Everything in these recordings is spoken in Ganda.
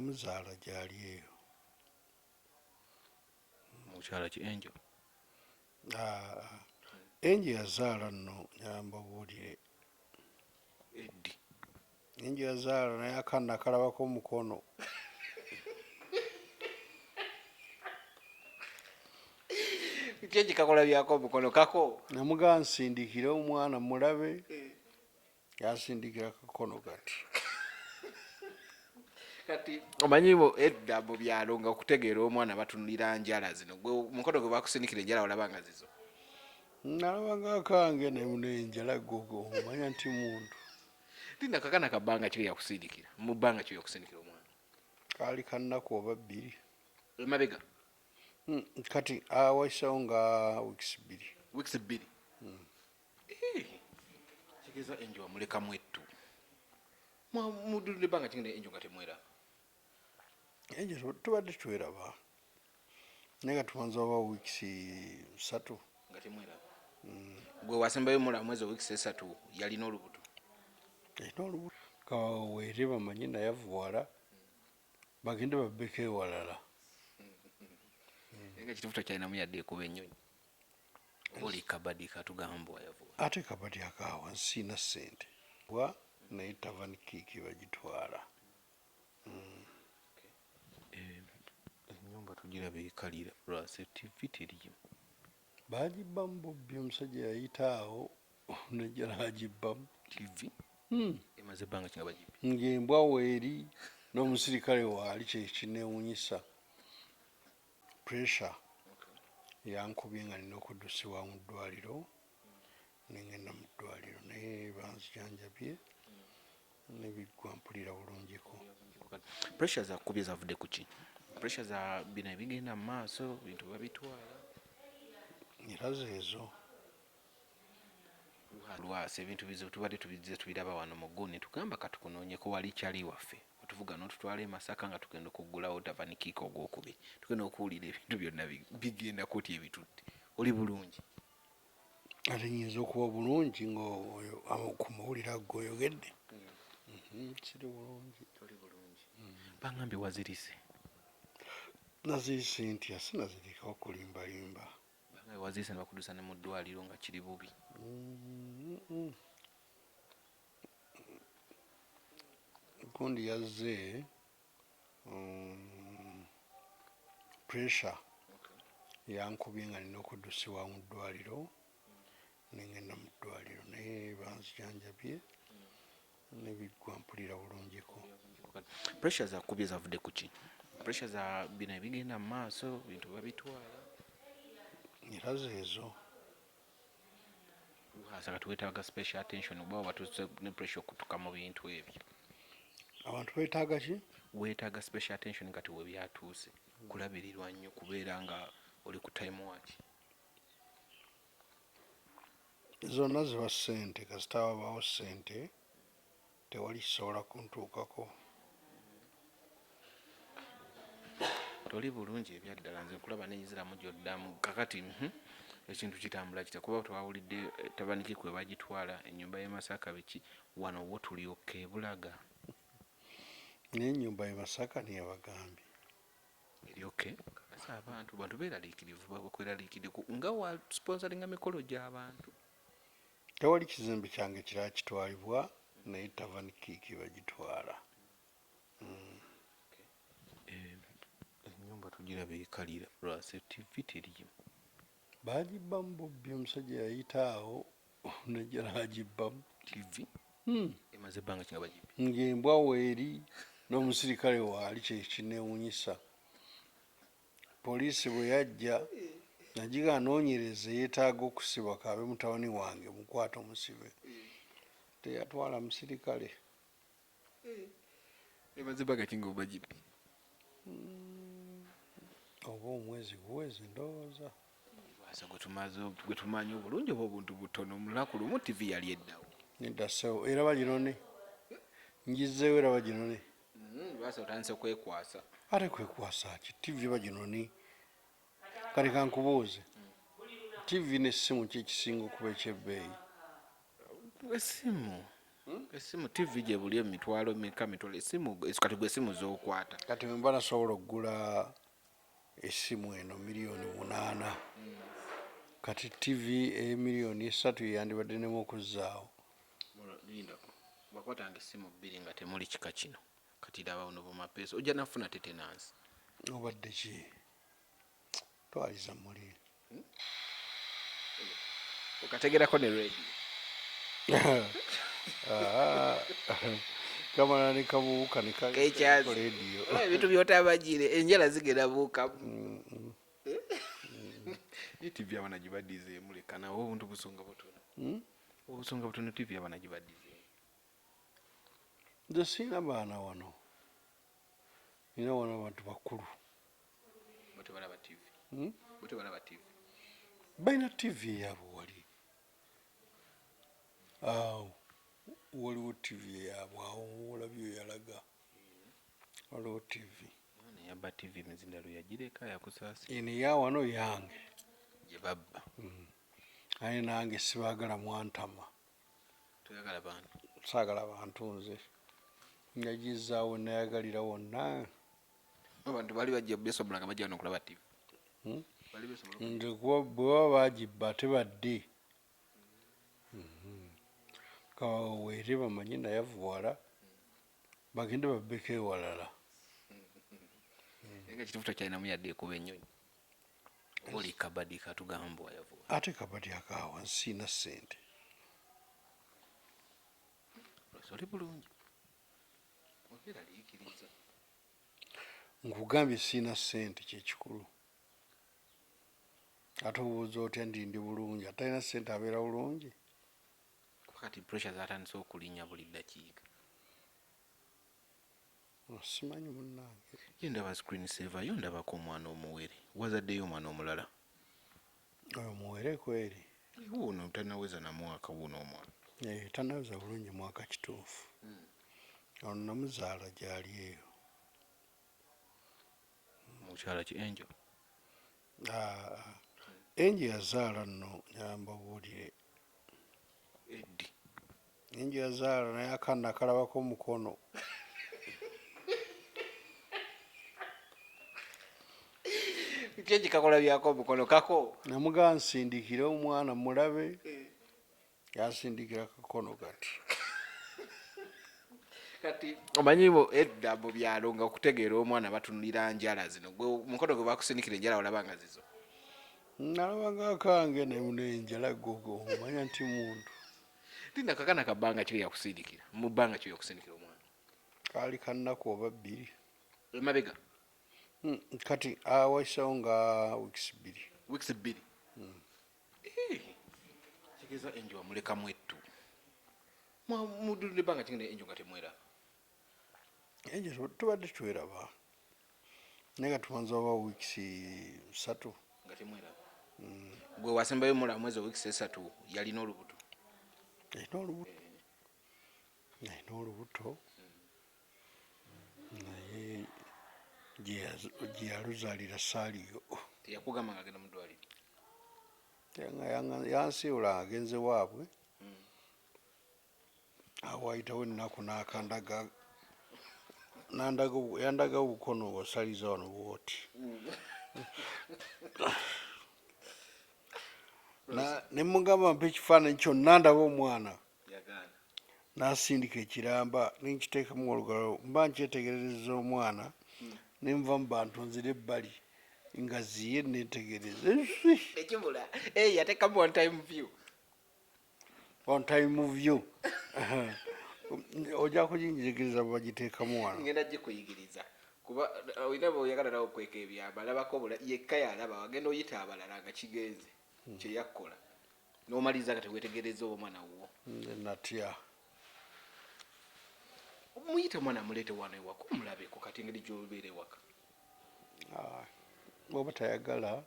Namuzaala gyali eyo. Mukyala ki Angel? Ah, Angel yazaala nno njagala mbabuulire. Eddi. Angel yazaala naye akaana nakalabako omukono. Kiki ekikakulabyako omukono kako? Namugamba nsindikire omwana mulabe. Yansindikira kakono kati. Kati omanyi edda mu byalo nga okutegeera omwana batunulira njala zino. Gwe omukono gwe bakusindikira enjala olaba nga zizo? Nalaba nga akange nenjala gogo omanya nti muntu. Linda kakana kabbanga ki yakusindikira? Mu bbanga ki yakusindikira omwana? Kaali kannaku oba bbiri. Emabega? Kati awayiseewo nga weeks 2. Weeks 2? Kitegeeza Angel wamulekamu ettu. Mudulira ebbanga ki nga Angel nga temweraba? Angel tubadde tweraba. Naye nga tubanza oba weeks 3. Nga temweraba. Gwe wasembayo mulaba mwezi weeks 3 yalina olubuto. Yalina olubuto. Kaweere bamanye naye avuwala. Bagende babbeko ewalala. Naye nga kituufu tokyalinamu yadde ekuba ennyonyi. Oli kabadi katugambwa yavuwa. Ate kabadi akaawa nsiina ssente. Wa naye tavani kiiki bagitwala. Ennyumba tugiraba ekalira lwase TV teriimu. Baagibbamu bubbi omusajja yayita awo nejja n'agibbamu. TV? Emaze ebbanga ki nga bagibbye? Ng'embwa weeri n'omusirikale waali kye kinneewuunyisa. Pressure yankubye nga nina okuddusibwa mu ddwaliro ne ngenda mu ddwaliro naye banzijanjabye ne biggwa mpulira bulungiko. Pressure zakubye zavudde ku ki? Pressure za bino ebigenda mu maaso bintu babitwala. Era zeezo. Lwasa ebintu bizibu tubadde tubizze tubiraba wano mu Guni tugamba katukunoonyeko wali kyali waffe. Otuvuga n'otutwala e Masaka nga tugenda okuggulawo Tavani Kiika ogwokubiri. Tugenda okuwulira ebintu byonna bigenda kutya ebitutte. Oli bulungi? Ate nnyinza okuba bulungi ng'oyo ku mawulire ago g'oyogedde. Siri bulungi. Toli bulungi. Bangambye wazirise. Nazirise ntya? Sinazirikawo kulimbalimba. Bangambye wazirise ne bakuddusa ne mu ddwaliro nga kiri bubi. Gundi yazze pressure yankubye nga nina okuddusibwa mu ddwaliro ne ngenda mu ddwaliro naye banzijanjabye ne biggwa mpulira bulungiko. Pressure zakubye zavudde ku ki? Pressure za bino ebigenda mu maaso bintu babitwala. Era zeezo. Lwasa kati weetaaga special attention oba watuuse ne pressure okutuka mu bintu ebyo. Abantu beetaaga ki? Weetaaga special attention kati we byatuuse. Kulabirirwa nnyo kubeera nga oli ku time watch. Zonna ziba ssente kasita wabaawo ssente tewali kisobola kuntuukako. Toli bulungi ebyaddala nze nkulaba nenziramu gy'oddamu kakati ekintu kitambula kitya kuba twawulidde Tabaniki kwe bagitwala ennyumba y'e Masaka biki wano wo tulyoke Bulaga. Naye ennyumba y'e Masaka neyabagambye. Eri okay. Kakasa abantu bantu beeraliikirivu bakweraliikirire nga wa sponsoringa mikolo gy'abantu. Tewali kizimbe kyange kirala kitwalibwa naye Tavani Kiiki bagitwala. Ennyumba tugiraba ekalira lwase TV teriimu. Baagibbamu bubbi omusajja yayita awo nejja n'agibbamu. TV? Emaze ebbanga ki nga bagibbye? Ng'embwa weeri n'omusirikale waali kye kinneewuunyisa. Poliisi bwe yajja nagiga anoonyereze yeetaaga okusibwa kaabe mutabani wange mukwate omusibe. Teyatwala musirikale. Emaze ebbanga ki nga bagibbye? Oba omwezi guweze ndowooza. Lwasa gwe tumanyi obulungi oba obuntu butono olunaku lumu TV yali eddawo. Nedda ssebo era baginone. Njizzeewo era baginone. Lwasa otandise kwekwasa. Ate kwekwasa ki? TV baginone. Kati kankubuuze. TV n'essimu ki ekisinga okuba eky'ebbeeyi? Essimu. Esimu TV gye buli emitwalo meka mitwalo esimu kati gwe esimu z'okwata. Kati bwe mba nasobola okugula essimu eno 8 miliyoni, kati TV ey'emiliyoni 3 yeyandibadde nemu okuzzaawo. Lindako, wakwatanga essimu bbiri nga temuli kika kino. Kati raba buno bumapeesa, ojja nafuna tetanus. Obadde ki, twaliza muli. Okategerako ne radio. Ah, kamala ne kabuuka ne Kekyazi. Rediyo. Ebintu byotabagire, enjala zigenda buukamu. Naye TV abaana gibaddizeemu, leka nawe, obuntu busonga butono. Obusonga butono, TV abaana gibaddizeemu. Nze siina baana wano, nina wano abantu bakulu. Bo tebalaba TV? Hmm? Bo tebalaba TV? Balina TV eyaabwe wali awo, waliwo TV eyaabwe awo, olabye oyalaga, waliwo TV. Omwana eyabba TV emizindalo yagireka, yakusaasi. Eno eyawano yange. Gye babba. Aye nange sibaagala mwantama. Toyagala bantu? Saagala bantu, nze njagizaawo nayagalira wonna. Abantu bali bajja besobola nga bajja wano okulaba TV. Hmm? Bali besobola. Nze kuba bwe baba bagibba tebadde kaweere bamanye nayavuwala, bagende babbeko ewalala. Naye nga kituufu tokyalinamu yadde ekuba ennyonyi, oba oli kabadi katugamba wayavuwa? Ate kabadi akaawa, nsiina ssente. Oli bulungi, obeeraliikiriza. Nkugambye siina ssente, kyekikulu. Ate obuuza otya nti ndi bulungi? Atalina ssente abeera bulungi? Kuba kati pressure zatandise okulinnya buli ddakiika. Simanyi munnange. Ye ndaba screen saver yo, ndabako omwana omuwere. Wazaddeyo omwana omulala? Oyo muwere kweri. Wuuno tanaweza na mwaka, wuuno omwana. Eh, tanaweza bulungi mwaka, kituufu. Ono namuzaala gyali eyo. Mukyala ki, Angel? Ah, Angel yazaala nno, nyambabuulire. Eddi. Angel yazaala naye akaana akalabako omukono. Ki kakola byako omukono kako? Namugaa nsindikire omwana mulabe, yansindikira kakono kati. Kati omanyi edda mu byalo nga okutegeera omwana batunulira njala zino. Gwe omukono gwe bakusindikira, enjala olaba nga zizo? Nalabanga akange nenjala gogo, omanya nti muntu. Tinda kakana kabbanga ki yakusindikira, mu bbanga ki yakusindikira omwana? Kaali kannaku oba 2. Emabega? Kati awayisawo nga weeks 2. Weeks 2. Eh, kitegeeza Angel wamulekamu ettu, mududde ebbanga kigenda Angel nga temweraba? Angel tubadde tweraba, naye nga tubanza oba weeks 3. Nga temweraba. Gwe wasembayo mula mwezi weeks 3 yalina olubuto? Alina olubuto, alina olubuto, naye gye yaluzaalira saaliyo. Teyakugamba nga agenda mu ddwaliro? Yansiibula agenze waabwe. Awo wayitawo ennaku n'akandaga, yandaga obukono osaliza wano bwoti. Ne mugamba mpa ekifaananyi kyonna ndaba omwana. Yagaana? N'asindika ekiramba, nenkiteekamu olugalo, mba nkyetegerereza omwana, nenva mu bantu nzira ebbali nga ziye netegereza. Ekibula yateekamu one time view. One time view ojja kuginjigiriza bwe bagiteekamu wano. Ngenda gikuyigiriza, kuba olina bweoyagala nawe okweka ebyama, alabako yekka yalaba, wagenda oyita abalala nga kigenze kyeyakkola nomaliriza nga tewetegereza oba omwana wuwo. Nze natya. Muyite omwana, muleete wano ewaka omulabeko, kati engeri gyobeera ewaka. Ah, bw'oba tayagala.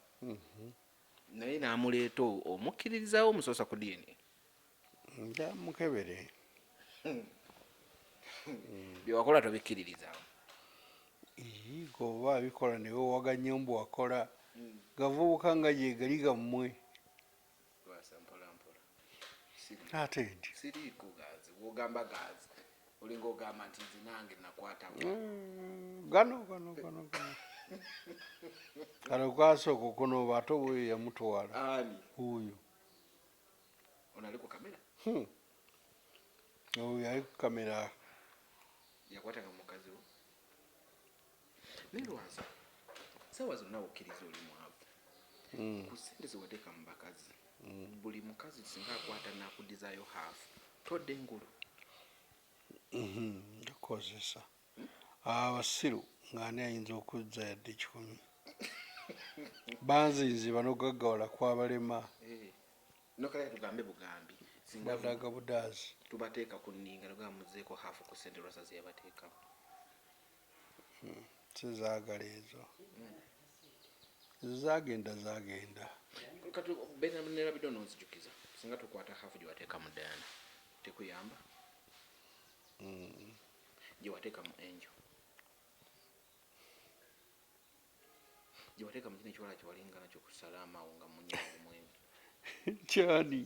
Naye n'amuleeta, omukkiririzaawo, omusoosa ku DNA? Nja mukebere. Byewakola tobikkiririzaawo? Ii, goba abikola newewaganya mbu wakola gavubuka nga gyegali gammwe. Lwasa mpola mpola. Ate ndi Siriiko gazi. Bwogamba gaazi olinga ogamba nti nze nange nakwatawo. Gano gano gano gano kano kasooka okunooba, ate obuyo yamutwala. Ani? Oyo. Ono ali ku kamera? Oyo ali ku kamera. Yakwatanga mukazi wo. Naye Lwasa, saawa zonna okkiriza oli mwavu. Ku ssente zewateeka mu bakazi, buli mukazi singa akwata n'akudizaayo haafu, todda engulu? Njakukozesa abasiru ng'ani ayinza okuzza yadde 100? Banzinziba n'okugaggawala kwabalema. Eh, nokale tugambe bugambi, singa Badaga budaazi. Tubateeka ku nninga, nogamba muzeeko haafu ku ssente Lwasa ze yabateekamu. Sizaagala ezo. Ezo zaagenda zaagenda. Kati nerabidde, ononzijukiza, singa tukwata haafu gye wateeka mu Diana, tekuyamba? Gye wateeka mu Angel, gye wateeka mu kino ekiwala kyewalinga nakyo ku Salaama awo nga munywa omwenge. Kyani?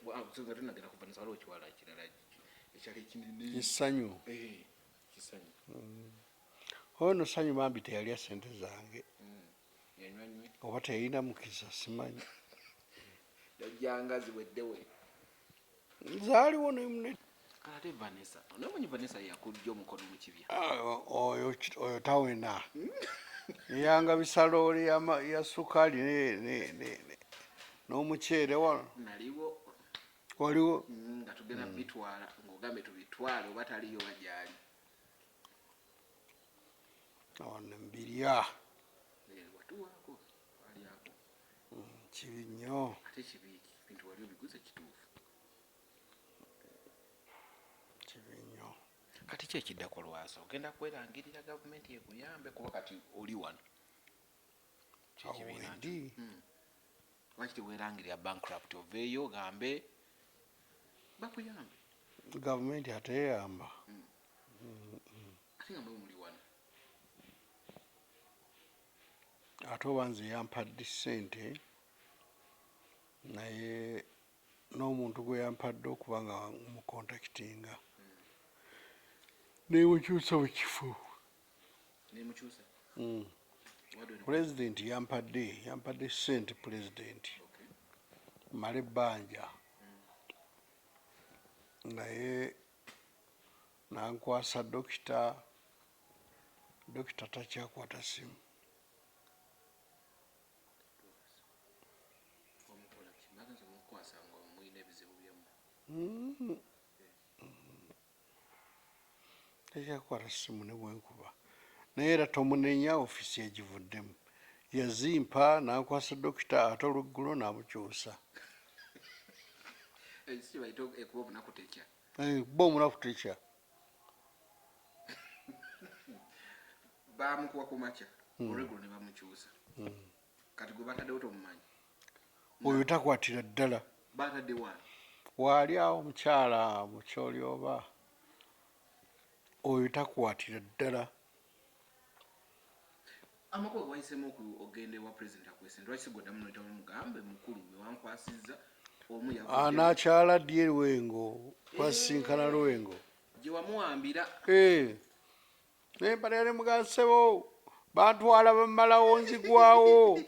Nga tunagenda ku Vanessa, waliwo ekiwala ekirala ekyali ekinene. Essanyu. Eh, kisanyu. Ono Sanyu bambi teyalya sente zange. Yanywanywe. Oba teyalina mukisa, simanyi. Yajjanga ziweddewe. Zaaliwo ne Ate Vanessa, onamanyi Vanessa yakujja omukono mu kibya. Ah, oyo tawena, eyanga bisalooli ya sukaali n'omuceere wano. Naliwo. Waliwo. Nga tugenda bitwala, ng'ogambe tubitwale oba taliyo oba gyali. Wano mbirya. Eh, watuwaako alyako. Kibi nnyo. Ate kibiiki bintu wali obiguze, kituufu. Kibi nnyo. Kati ki ekiddako, Lwasa? Ogenda kwerangirira gavumenti ekuyambe, kuba kati oli wano? Awo Kyekibiina. Wendi. Lwaki tewerangirira bankrupt, oveeyo ogambe bakuyambe? Gavumenti ateyamba. Ate nga mwe muli wano. Ate oba nze yampadde ssente, naye n'omuntu gwe yampadde okuba nga mucontactinga nemukyusa mu kifo. Nemukyusa. Pulezidenti yampadde ssente, pulezidenti, male ebbanja, naye nankwasa dokita. Dokita takyakwata simu. Wamukola ki? Bagenza omukwasa nga muyina ebizibu byammwe. Takyakwata simu ne bwenkuba, naye era tomunenya, ofiisi yagivuddemu. Yazimpa nankwasa dokita, ate olweggulo namukyusa. Ekisi bayita ekuba obunaku tekya. Eh, bo omunaku tekya. Bamukuwa ku makya, olweggulo ne bamukyusa. Kati gwe bataddewo tomumanyi? Oyo takwatira ddala. Batadde wani? Waali awo omukyala mukyoli, oba oyo takwatira ddala. Amakubo ge wayisemu ogenda ewa pulezidenti akwese, lwaki sigwaddamu noyitamu mugambe mukulu gwe wankwasizza omu yavuddewo? Anakyala ddi e Lwengo? Twasisinkana Lwengo. Gye wamuwambira? Eh. Nempalira ne mugaa, "Ssebo, bantwala bamalawo, nzigwawo.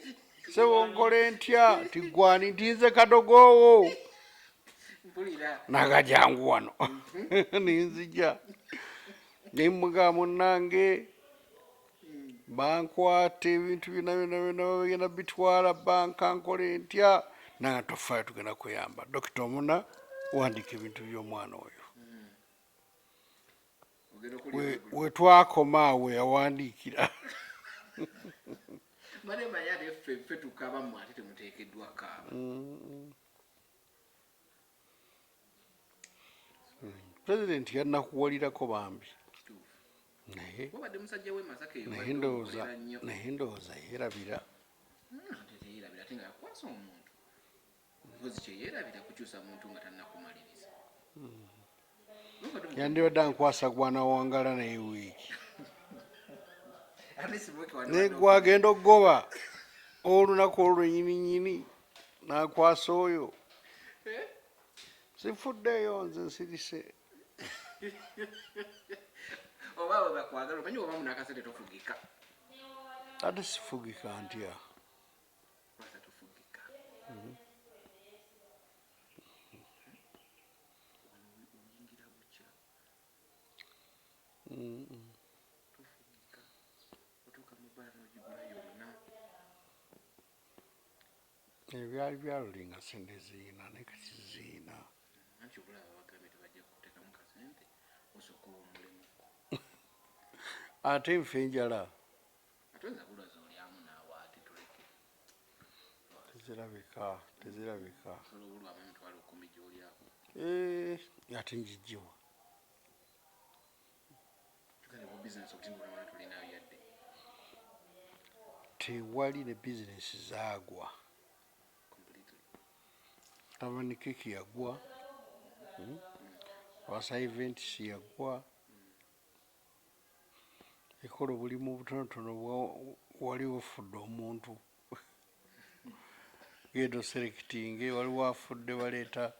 Ssebo, nkole ntya?" Tiggwani nti nze kadogoowo. Mpulira. Nagajangu wano ninzija nemugaa, "Munnange, bankwata ebintu byonna byonna byonna, babigenda bitwala banka, nkole ntya?" Nanga, "Tofaayo, tugenda kuyamba. Dokita omuna wandiika ebintu by'omwana oyo." Ogenda okulya. We twakoma awo yawandiikira. Mane manyi ate ffe tukaaba, mmwe ate temuteekeddwa kaaba. Pulezidenti yannakuwalirako bambi. Kituufu. Naye Wabadde musajja we Masaka eyo. Naye Obadde ndowooza omukolera nnyo. Naye ndowooza yeerabira. Ate teyeerabira, ate nga yakwasa omuntu mpozi kyeyeerabira kukyusa muntu nga tannakumaliriza. Nobadde Yandibadde ankwasa gwanawangala naye wiiki. At least mweke Naye wandibadde. gwagenda okugoba olunaku olwo lwennyini n'akwasa oyo. Eh? Sifuddeeyo, nze nsirise. Oba abo bakwagala, omanyi oba munakasente tofugika. Ate sifugika ntya? Lwasa tofugika. Wano oyingira bukya. Tofugika, otuuka mu bbala n'ogigula yonna. Ebyali byalulinga sente ziina, naye kati ziina. Anti obulaba bagambye tebajja kuteekamu kasente, osooka owummulemuko. Ate nfe enjala. Ate oyinza bulwaza olyamu naawe, ate tuleke. Tezirabika, tezirabika. Osobola obulwamu 100,000 gy'olyako. Eh, ate ngijiwa? Tugende ku bizinesi, obutindi bwona tulinayo yadde. Tewali, ne bizinesi zaagwa. Completely. Tavern Kiki yagwa. Wasa Events yagwa. Ekola obulimu butonotono wali ofudde omuntu, genda oselectinge, waliwo afudde, baleeta,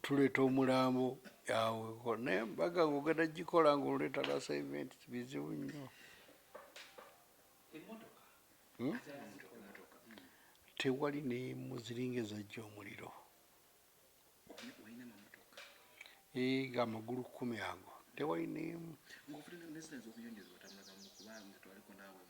tuleeta omulambo awo, naye mbaga nga ogenda gikola nga oleeta Lwasa Events, bizibu nnyo. Emmotoka. Hmm? Emotoka. Tewali nemu, ziringa ezajja omuliro. Walina amamotoka. Ee, ga amagulu 10 ago, tewali nemu. Ng'ofuna nezina ez'okuyonjeza otambulaga mu, kubanga twaliko naawe mu